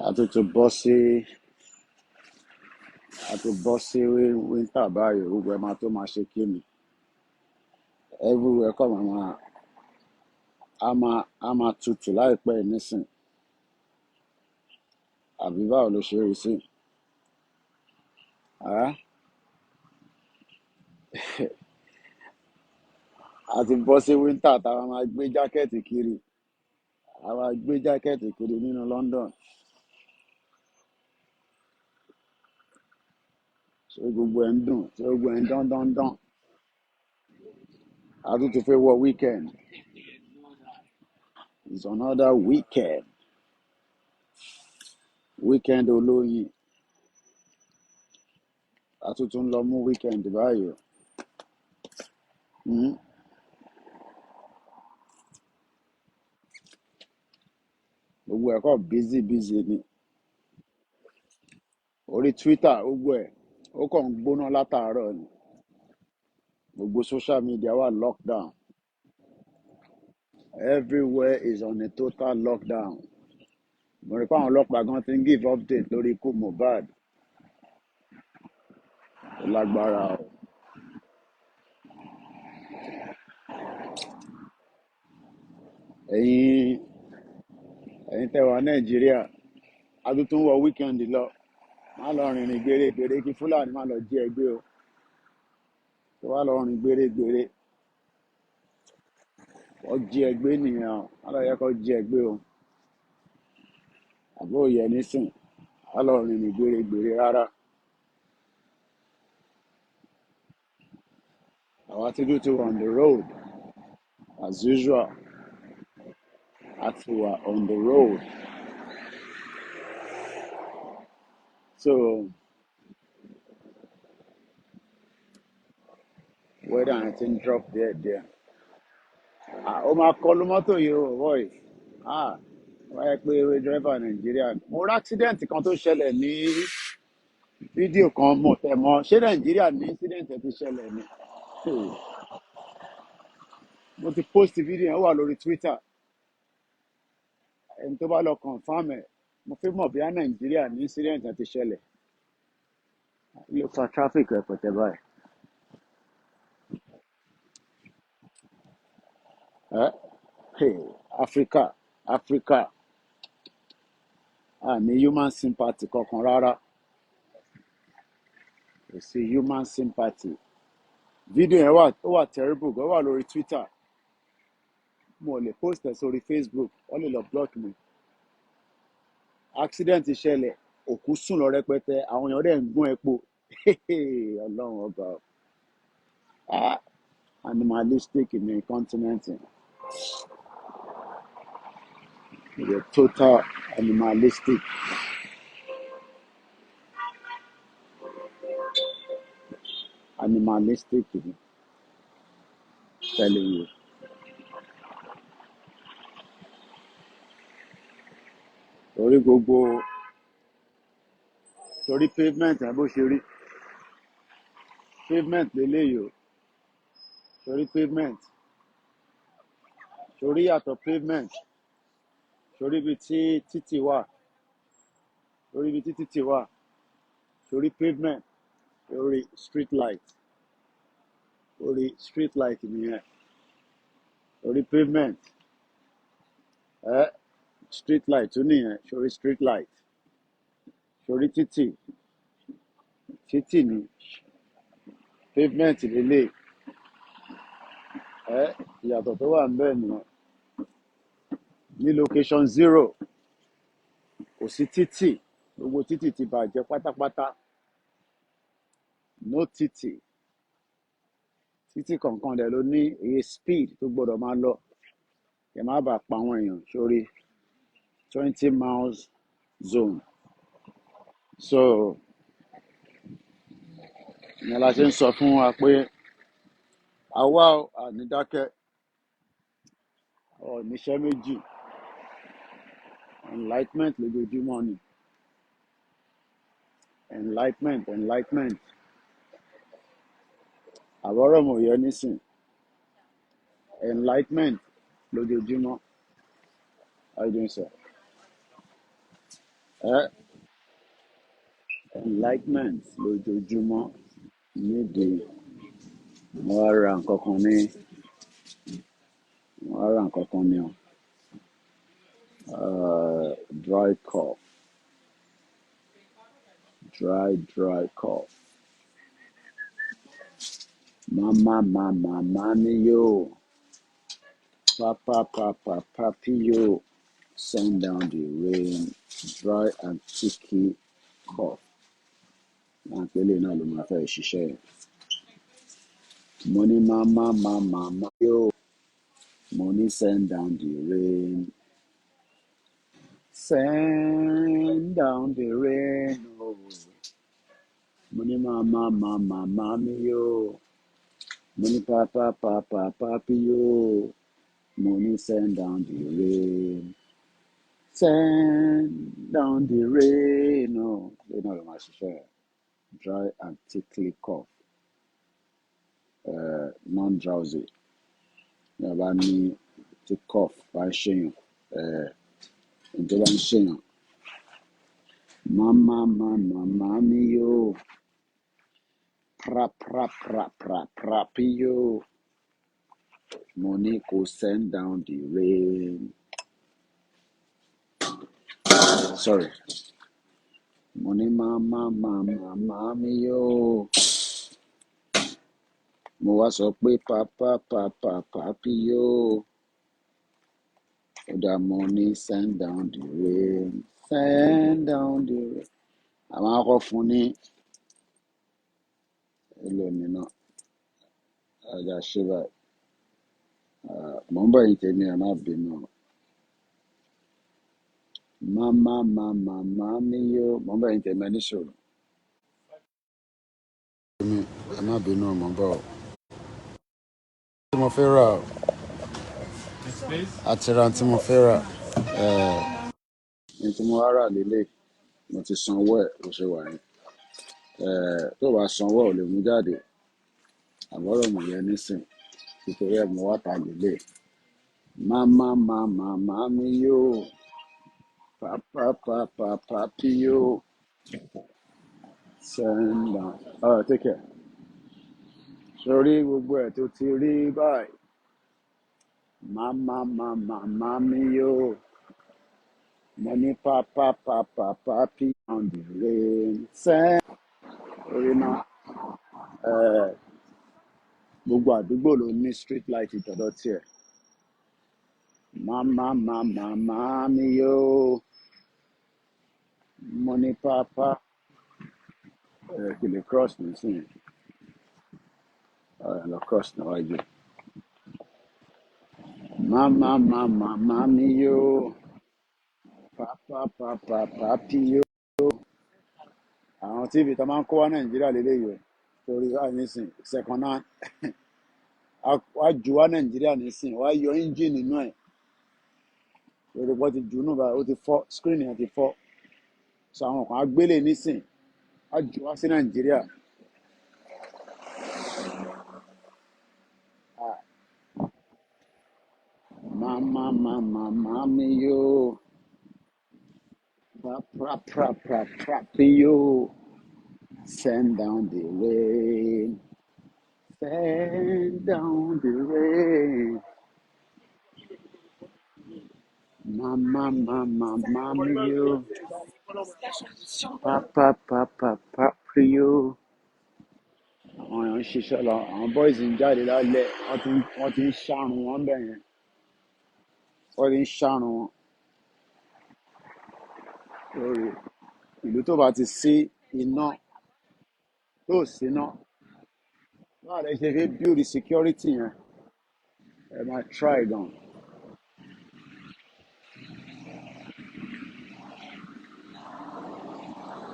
A tún ti bọ́ sí, a ti bọ́ sí winter báyìí, gbogbo ẹ̀ máa tó máa ṣe kí ni. Everywhere kọ́ máa máa, a máa tutù láìpẹ́ yìí nísìn. Àbí báwo ló ṣe rí sí? Ah? A ti bọ́ sí winter tá a máa gbé jacket kiri. A máa gbé jacket kiri nínú London. Ṣé gbogbo ẹ̀ ń dùn? Ṣé gbogbo ẹ̀ ń dán dán dán? A tún ti fẹ́ wọ weekend. It's another weekend. Weekend olóyin. A tún tún lọ mú weekend báyìí o. Gbogbo ẹ̀ kọ́ busy busy ni. Orí Twitter gbogbo ẹ̀ ó kàn ń gbóná látàárọ̀ ni. Gbogbo social media wà lockdown. Everywhere is on a total lockdown. Mo rí pé àwọn ọlọ́pàá gan ti ń give update lórí ikú Mohbad. Ó lágbára o. Ẹ̀yin tẹ́ wà Nàìjíríà, a tún tún wọ weekend lọ. Má lọ rìnrìn gbèrègbèrè kí Fúlàní má lọ jí ẹ gbé o. Tó wá lọ rìn gbèrègbèrè, wọ́n jí ẹ gbé nìyẹn o. Má lọ yẹ kó jí ẹ gbé o. Àbó òye nísìn, má lọ rìnrìn gbèrègbèrè rárá. Àwa ti tún ti wà on the road as usual. A ti wà on the road. So weather yẹn ti ń drop díẹ̀ díẹ̀. Ah, ó máa kọlu mọ́tò yìí o, boy. Ah, wáyé pé driver Nàìjíríà. Mo rí accident kan tó ṣẹlẹ̀ ní fídíò kan mo tẹ̀ mọ́. Ṣé Nàìjíríà ní incident ẹ̀ ti ṣẹlẹ̀ ni? Hmm. Mo ti post fídíò yẹn, ó wà lórí Twitter. Ẹni tó bá lọ confirm ẹ̀, mo fẹ́ mọ̀ bí Nàìjíríà ní incident ẹ̀ ti ṣẹlẹ̀. Ló fa traffic rẹpẹtẹ báyìí. Eh? Hey, Africa, Africa, a ní human sympathy kankan rárá. Kò sí human sympathy. Fídíò yẹn wà, ó wà terrible gan, ó wà lórí Twitter. Mo lè post ẹ̀ sórí Facebook, wọ́n lè lọ block mi. Accident ṣẹlẹ̀, òkú sùn lọ rẹpẹtẹ, àwọn èèyàn dẹ̀ ń gún epo. Ọlọ́run ọba o. Ah, animalistic ní continent yẹn. The total animalistic, animalistic ni, telling you. Torí gbogbo, torí pavement ẹ̀ bó ṣe rí, pavement leléyìí o. Torí pavement, torí yàtọ̀ pavement, torí ibi tí títì wà, torí ibi tí títì wà, torí pavement, torí street light, torí street light nìyẹn, torí pavement, ẹ street light tún nìyẹn, torí street light, torí títì, títì ni pavement leléyìí. Ẹ ìyàtọ̀ tó wà ńbẹ̀ nìyẹn. Ní location zero, kò sí títì, gbogbo títì ti bàjẹ́ pátápátá, no títì. Títì kọ̀ọ̀kan dẹ̀ ló ní iye speed tó gbọ́dọ̀ máa lọ kí ẹ má bàa pa àwọn èèyàn sórí 20 miles zone. So ìyẹn la ṣe ń sọ fún wa pé àwa ò àní dákẹ́, ọ̀ níṣẹ́ méjì, enlightenment lójoojúmọ́ ni, enlightenment, enlightenment. Àbọ̀rọ̀ mò yẹ nísìn, enlightenment lójoojúmọ́. How you doing, sir? Ẹ enlightenment lójoojúmọ́ nídìí. Mo wá ra nǹkan kan ní, mo wá ra nǹkan kan ní o. Dry cough, dry dry cough. Mama mama mami yo, papa papa papi yo. Send down the rain, dry and ticky cough. Láǹpẹ́lẹ̀ náà ló máa fẹ́ ṣiṣẹ́ yẹn. Mo ní mama mama mama yo. Mo ní send down the rain. Send down the rain. Oh. Mo ní mama mama mami yo. Mo ní papa papa papi yo. Mo ní send down the rain. Send down the rain. Oh. Lẹ́yìn náà ló máa ṣiṣẹ́ yẹn. Dry and tickly cough. Non-drowsy. Ní a bá ní tí cough bá ń ṣèyàn, ní tó bá ń ṣèyàn. Mama mama mami yo. Pra pra pra pra pra yo. Mo ní kó send down the rain. Sorry. Mo ní mama mama mami yo. Mo wá sọ pé papa papa papi yo. Ó dà, mo ní send down the rain. Send down the rain. Àwọn akọ fún ní èlò nínú ọjà ṣé báyìí. Mo ń bọ̀ yín tèmi, ẹ má bínú. Mama mama mami yo. Mo ń bọ̀ yín tèmi, ẹ ní sùúrù. Èmi, ẹ má bínú, mo ń bọ̀. Tí mo fẹ́ rà o. Àti ra tí mo fẹ́ rà. Ní tí mo wá rà lélẹ̀, mo ti sanwó ẹ̀ bó ṣe wà yẹn. Tó o bá sanwó ẹ̀, ò lè mú jáde. Àbọ̀rọ̀ mọ̀ yẹn nísìn. Nítorí ẹ̀ mo wá ta lélẹ̀. Mama mama mami yo. Papa papa papi yo. Send down. All right, take care. Sórí gbogbo ẹ̀ tó ti rí báyìí. Mama mama mami yo. Mo ní papa papa papi on the rain. Send. Orí náà. Gbogbo àdúgbò ló ní street light ìtọ̀dọ̀ tiẹ̀. Mama mama mami yo. Mo ní papa. Kí lè cross nísìnyí. Lọ cross níwájú. Mama mama mami yo. Papa papa papi yo. Àwọn TV tó máa ń kó wá Nàìjíríà lélẹ́yìí o. Torí báyìí nísìn, second hand. Wá jù wá Nàìjíríà nísìn, wá yọ engine nínú ẹ̀. Torí pé wọ́n ti jù ú nù báyìí, ó ti fọ́, screen yẹn ti fọ́. So àwọn kan á gbélé nísìn, á jù wá sí Nàìjíríà. Ah, mama mama mami yo. Pra pra pra pra pra yo. Send down the rain. Send down the rain. Mama mama mami yo. Papa papa papi yo. Àwọn èèyàn ń ṣiṣẹ́ lọ, àwọn boys ń jáde lálẹ́, wọ́n ti ń ṣàrùn wọn bẹ̀ yẹn. Wọ́n ti ń ṣàrùn wọn. Lórí ìlú tó bá ti sí iná, tó síná, báwo lẹ ṣe fẹ́ build security yẹn? Ẹ máa try gan.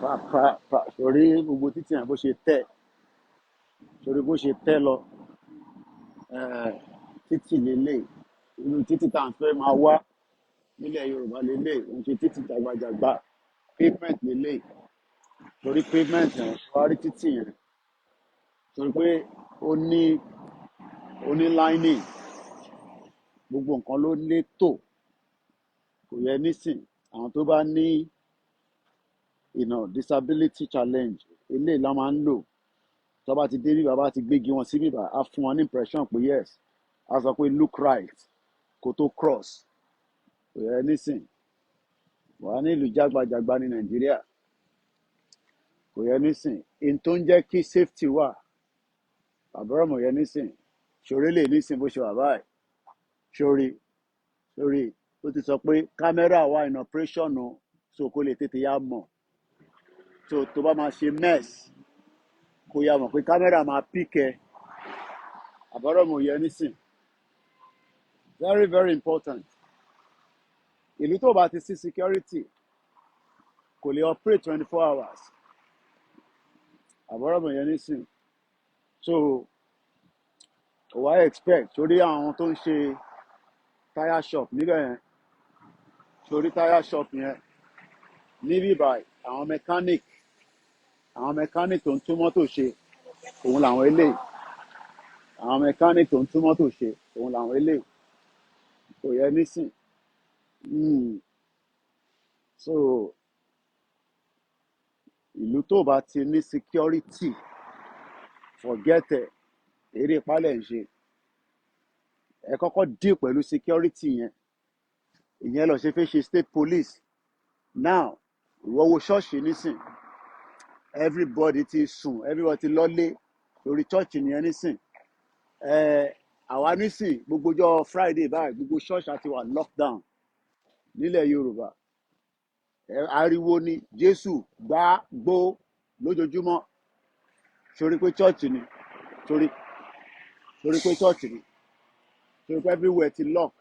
Pa pa pa sórí gbogbo títì yẹn bó ṣe tẹ̀, sórí bó ṣe tẹ́ lọ, títì lélẹ̀, irú títì tá à ń fẹ́ máa wá nílẹ̀ Yorùbá lélẹ̀, òun ṣe títì jagbajàgba, pavement lélẹ̀, torí pavement yẹn, wá rí títì yẹn, torí pé ó ní lining, gbogbo nǹkan ló létò, kò yẹ nísìn. Àwọn tó bá ní Disability challenge eléyìí la máa ń lò. Tó bá ti dé bí, bàbá ti gbégi wọn sí bíbá, á fún wọn ní impression pé yes, á sọ pé look right kó tó cross. Kò yẹ nísìn wàá nílùú jágbajàgba ní Nàìjíríà. Kò yẹ nísìn in tó ń jẹ́ kí safety wà. Àbúrò mọ̀ yẹ nísìn ṣòrí lè nísìn bó ṣe wà báyìí. Ṣòrí ṣòrí ó ti sọ pé camera wà in operation o, so kó lè tètè yá mọ̀. So tó bá máa ṣe mess, kó yá mọ̀ pé camera máa pick ẹ. Àbúrò mọ̀ yẹ nísìn, very very important. Ìlú tó bá ti sí security kò lè operate 24 hours. Àbúrò mọ̀ yẹ nísìn. So wà á expect sórí àwọn tó ń ṣe tyre shop níbẹ̀ yẹn, sórí tyre shop yẹn níbí báyìí, àwọn mechanic tó ń tún mọ́tò ṣe, òun làwọn eléyìí. Àwọn mechanic tó ń tún mọ́tò ṣe, òun làwọn eléyìí. Kò yẹ nísìn. So ìlú tó bá ti ní security, forget ẹ̀. Eré ìpalẹ̀ ń ṣe. Ẹ kọ́kọ́ deal pẹ̀lú security yẹn. Ìyẹn lọ ṣe fẹ́ ṣe state police. Now ìwọ wo ṣọ́ọ̀ṣì nísìn, everybody ti sùn, everybody ti lọ́lé lórí church nìyẹn nísìn. Ẹ àwa nísìn, gbogbo ọjọ́ Friday báyìí, gbogbo ṣọ́ọ̀ṣì àti wà lockdown nílẹ̀ Yorùbá. Ẹ ariwo ni Jésù gbá gbó lójoojúmọ́. Sórí pé church ni, torí pé church ni, torí pé everywhere ti lock,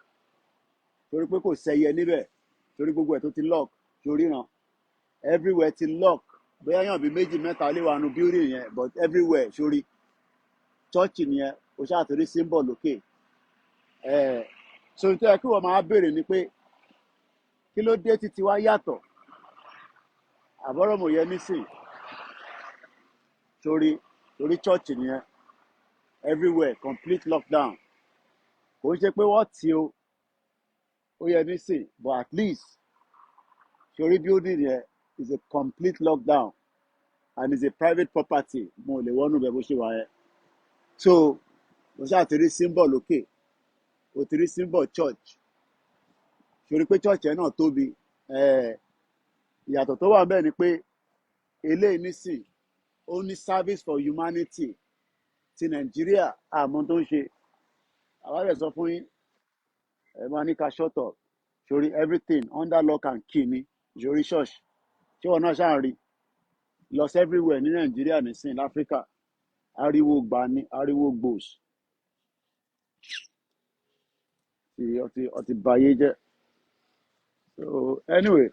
torí pé kò sẹ́yẹ níbẹ̀, torí gbogbo ẹ̀ tó ti lock, torí ràn everywhere ti lock. Bóyá yàn bí méjì mẹ́ta lè wà nù building yẹn, but everywhere, sórí church nìyẹn. O ṣáà torí symbol lókè ẹ̀. So tó yẹ kí wọ́n máa béèrè ni pé kí ló dé títí wá yàtọ̀? Àbọ̀rọ̀mọ̀ yẹn nísìn, torí church nìyẹn, everywhere complete lockdown. Kò ń ṣe pé wọ́n ti o, ó yẹ nísìn, but at least sórí building yẹn is a complete lockdown and is a private property. Mo lè wọnú bẹ̀ bó ṣe wà yẹn. So mo ṣáà ti rí symbol lókè, o ti rí symbol church, sórí pé church yẹn náà tóbi. Ìyàtọ̀ tó wà níbẹ̀ ni pé eléyìí nísìn ó ní service for humanity. Ti Nàìjíríà, àmọ́ tó ń ṣe àwa rẹ̀ sọ fún yín, ẹ máa ní ká shut up. Sórí everything under lock and key ni. Sórí church ṣé wọn náà ṣáà rí lọ sí everywhere ní Nàìjíríà nísìn, láfíríkà, ariwo gbà ní ariwo gbòs tí ọtí bayé jẹ́. So anyway,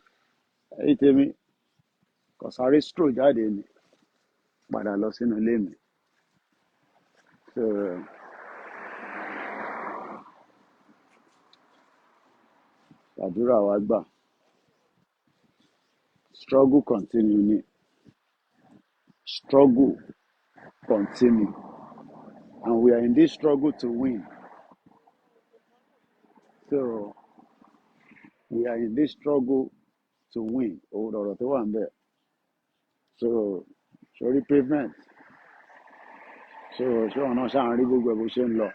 ẹ̀yin tèmi, kò sáré stroll jáde ni, padà lọ sínú ilé mi. So àdúrà wa gbà, struggle continue ni, struggle continue, and we are in this struggle to win. So we are in this struggle to win. Òun lọ̀rọ̀ tó wà níbẹ̀. So sórí pavement, so ṣé wọn náà ṣáà ń rí gbogbo ẹ̀ bó ṣe ń lọ?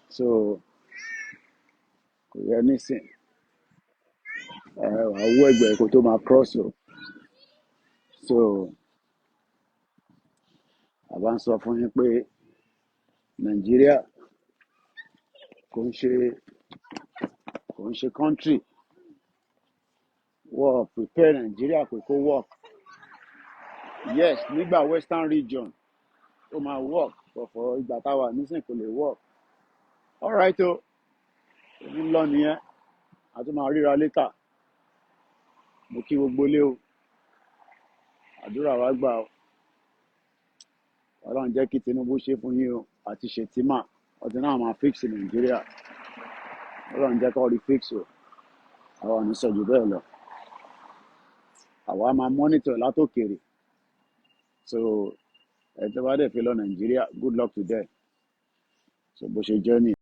So kò yẹ nísìn, wàá wú ẹgbẹ́ kó tó máa cross o. So àbá ń sọ fún yín pé Nàìjíríà kò ń ṣe country. Wọ́n prepare Nàìjíríà pé kó work. Yes, nígbà western region ó máa work, but for ìgbà táwa nísìn kò lè work. Alright o, èmi ń lọ nìyẹn, a tún máa ríra later. Mo kí gbogbo ilé o, àdúrà wa gbà o. Ọlọ́run jẹ́ kí Tinubu ṣe fún yín o, àti Shettima ọtí náà máa fix Nàìjíríà. Ọlọ́run jẹ́ kó rí fix o. Àwa ò ní sọ jù bẹ́ẹ̀ lọ. Àwa máa monitor látòkèrè. So ẹ tó bá dẹ̀ fi lọ Nàìjíríà, good luck to them. So bó ṣe jẹ́ nìyẹn.